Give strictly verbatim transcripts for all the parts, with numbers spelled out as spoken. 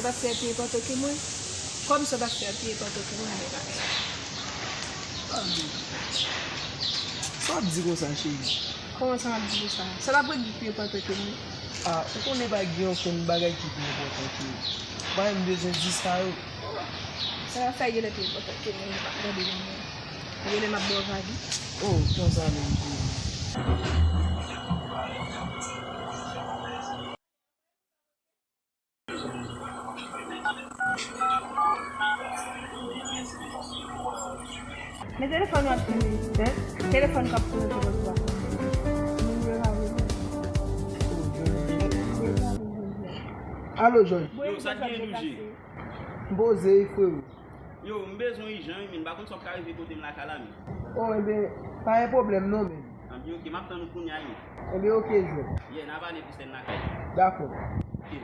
Sa fè pye pantoke mwen? Kòm sa ta fè pye pantoke mwen, men pa sa. Sa w ap di konsa, cheri? Kòman sa m ap di konsa? Sa t ap ret di pye pantoke mwen. Ah, ou konnen pa gen okenn bagay ki pi enpòtan ke ou. Ou pa menm bezwen di sa yo. Sa ta fè genlè pi enpòtan ke mwen, men pa gade nan mwen. Genlè m ap ba w vag wi. Oh, konsa menm, cheri. Men telefòn w ap sone. Hein? Telefòn k ap sone sou pòs la. Alo, Jòj. Yo, sa k gen, Doudji? M poze wi, freo. Yo, m bezwen w ijan wi, men m pa konn si w ap ka rive kote m lakay la, men. Oh, enben, pa gen pwoblèm non, men. Anben, oke, m ap tann ou kounye a, wi. Enben, oke, Jòj. Yeah, n a pale plis lè n lakay. Dakò. Oke.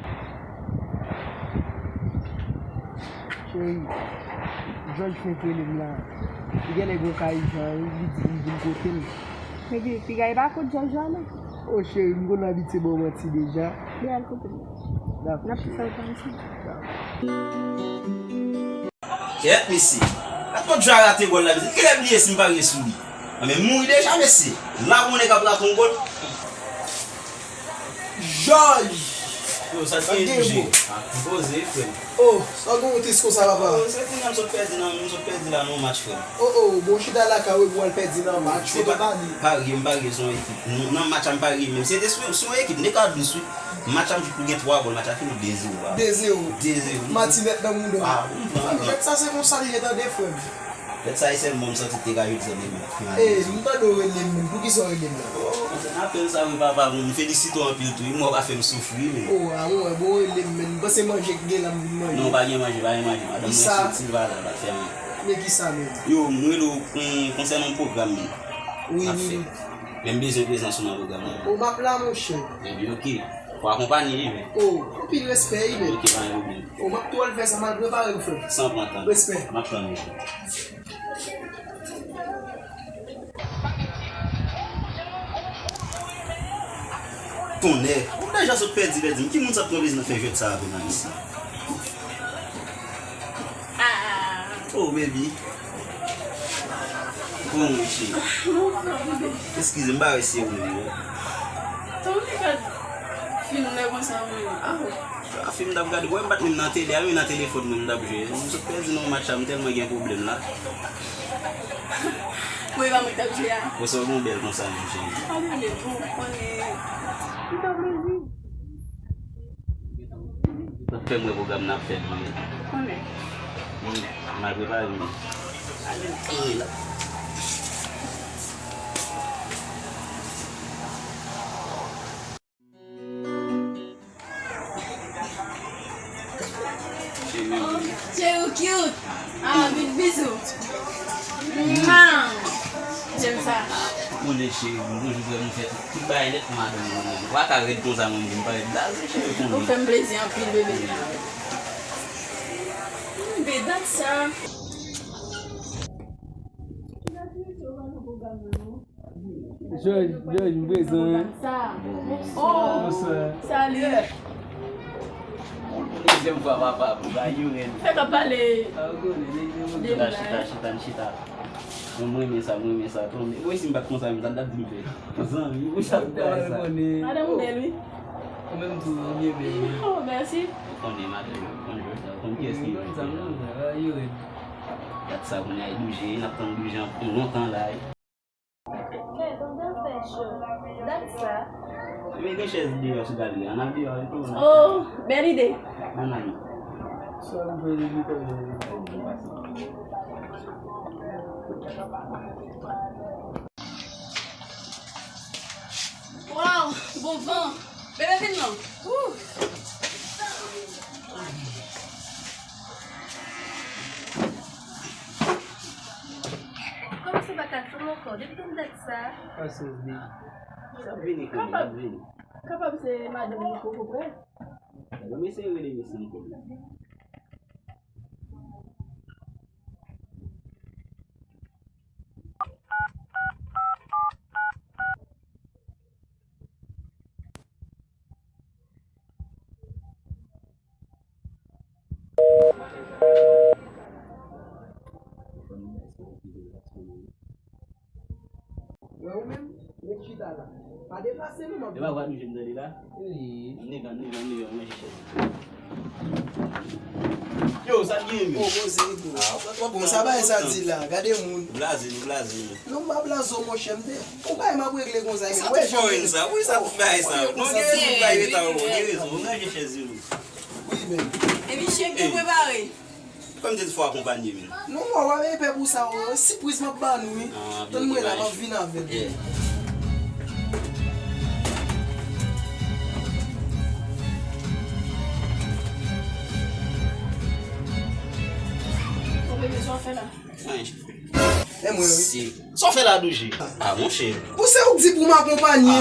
Cheri, Jòj fenk rele m la. Li genlè gen yon ka ijan, wi, li di li vin kote m. Epi, piga e pa kot Jòj la, non? Oh, cheri, m konn abitye ba w manti deja. Li al kote m. Dakò, cheri. N ap fè l pa ansanm. Dakò. Kèt, mesye. Gad kòman Jòj rate gòl la, mesye. Kilè bliye si m parye sou li? Anben, m mouri deja, mesye. La pou nèg ap rate yon gòl. Jòj! Yo, sa te gen, Doudji? Ah, poze, frè m. Oh, sa w gen w tris konsa, papa? Oh, se kounye a m sot pèdi nan, m sot pèdi la nan yon match, frè m. Oh, oh, bon, chita lakay ou epi w al pèdi nan match, kote w t ale? Parye, m parye sou yon ekip. Nan, nan match la, m parye, men se te sou, sou yon ekip, m te ka dous, wi. Match la, m jis pou gen twa gòl, match la fini de zewo, papa. De zewo. De zewo. Matinèt nan mouda w. Ah, m pran. Frè m, bèt sa se konsa li ye tande, frè m. Bèt sa e sèlman m santi te ka jodi a, men m ap fin ale. Ey, m tande w rele m, men poukisa w rele m la? Oh, se nan apèl sa wi, papa, bon, m felisite w anpil tou, wi, m wè w pa fè m soufri, men. Oh, a mwen, bon, w rele m, men m panse manje k gen la, m vin manje. Non, pa gen manje, pa gen manje, madanm mwen soti, l pa la, l pa fè anyen. Men kisa, men? Yo, m rele w kon-, konsènan yon pwogram, men. Wi, wi, wi. Men m bezwen prezans ou nan pwogram nan. Oh, m ap la, monchè. Ebyen, oke. Fò akonpanye li, men. Oh, anpil respè, wi, men. Oke, pa gen pwoblèm. Oh, m ap tou al fè sa, m al prepare m, frè. San pran tan. Respè. M ap tann ou. Tonnè. Ou deja sot pèdi, pèdi. Ki moun sa t pran plezi nan fè jwèt sa avè m la, mesye? Oh, baby. Kòman w ye, cheri? Eskize m, m pa wè si se ou menm, non. Tankou li gad fim nan konsa, mwen. Ah. A fim m t ap gade, wè m pa t menm nan tele a, men nan telefòn mwen m t ap jwe. M sot pèdi nan match la, m tèlman gen pwoblèm la. Mwen pa mwen k t ap jwe a. Wè sa w gen w bèl konsa menm, cheri. Pa pale, bon, konnen. Li fè plezi. Ou fè m wè pwogram n ap fè demen. Konnen. M, m al prepare m. Ale. Wi la. Cheri, ou cute. Ah, big bisou. Mwah. J'aime ça. Ou konnen cheri, m toujou fè m fè tout bagay nèt pou madanm mwen. Ou pa ka rèd konsa mwen menm, m pa rèd blaze cheri, ou konnen. Ou fè m plezi anpil, bebe. Bebe, dat sa. Jòj, Jòj, m prezan. Oh, bonswa. Salut. Dezyèm fwa, papa, pou ba Yoren. Fè k ap pale. Ah, ou konnen, nèg yo. Chita, chita, chita, chita. Mwen, mwen renmen sa, mwen renmen sa. Tonbe. Mwen, si m pa t konsa, m ta t ap di m fè. Zanmi, ou sa t fè sa. Madanm ou bèl, wi. Ou menm tou, ou byen bèl, wi. Oh, mèsi. Ou konnen, madanm, ou konn jwèt la, ou konn kiyès ki jwe. Yoren. Dat sa, kounye a, e Doudji, n ap tann Doudji anpil lontan la. Kèt, andan fè cho. Dat sa. Men gen chèz deyò sou galeri a. Ann al deyò a, wi, tou. Oh, bèl ide. Ann al. Sa m jwe li, li konn. Waw, bon van. Bebe, vin non. Wouh. Kòman se pa ka fè m ankò? Depi tann dat sa. Pase vini. Sa vini kounye a, vini. Kapab se madanm li poko prè. Bon, m eseye rele mesye ankò. E pa vwa nou jwenn tande la. Nèg an, nèg an, nèg an, manje chèz. Yo, sa t gen menm? Oh, poze tou. Bon, sa bay sa di la. Gade moun. Blaze, nou blaze. Non, m pa blaze w, monchè, m te. Ou bay m ap regle konsa. Sa te fò wè sa. Wi, sa te bay sa. Non, gen rezon, bay reta w. Gen rezon. Ou manje chèz yo. Wi, men. Epi chèk yo prepare. Kòm te fò akonpanye menm. Non, mwen, w ap pè pou sa, w sipriz m ap ba nou, wi. Tann mwen la, m ap vin avè l. Ou bebe, sa w fè la? Anyen. E mwen, wi. Sa w fè la, Doujé? Ah, monchè. Ou se ou k di pou m akonpanye.